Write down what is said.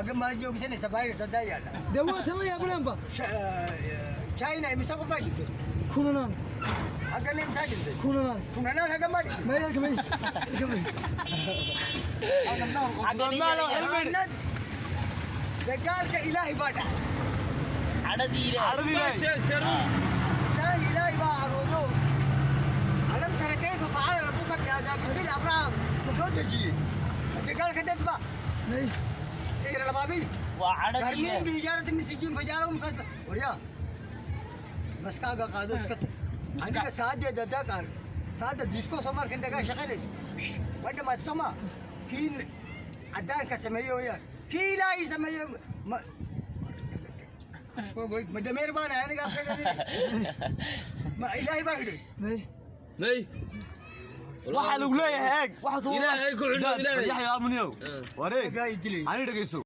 Xagga maa joogsanaysa virus haddaa yaalla? Dee waa tan la yaabanaanba. China imise qof baa dhintay? Kunanaan. Xaggana imisaa dhintay? Kunanaan. Kunanaan xagga maa dhintay? May halka, may halka, may. Lacnad dagaalka Ilaahay baa dhacay. Cadhadii Ilaahay. Cadhadii Ilaahay. Ilaahay, Ilaahay baa caroodo. ألم تر كيف فعل ربك بأصحاب الفيل. Abraham soo dejiyey dagaalka dadba. May. طير الأبابيل. Waa cadhadii ترميهم Ilaahay. بحجارة من سجيل فجعلهم كعصف. Waryaa, maskaaga qaado, iska tag. Aniga saadeeda hadaa qaado, saada disko soo markan dhagaa shaqaynayso waa dhamaad soo maa. Kii caddaanka sameeye wayaan, kii Ilaahay sameeye. Ma ma dameer baan ahay aniga? Afkaga ma Ilaahay baa xidhay? May. May. Waxaa lagu leeyahay, eeg, waxa Ilaahay ku xidho, Ilaahay. Yaxya Amuniyow, wareeg. Isagaa i dilay. Ani dhegeyso.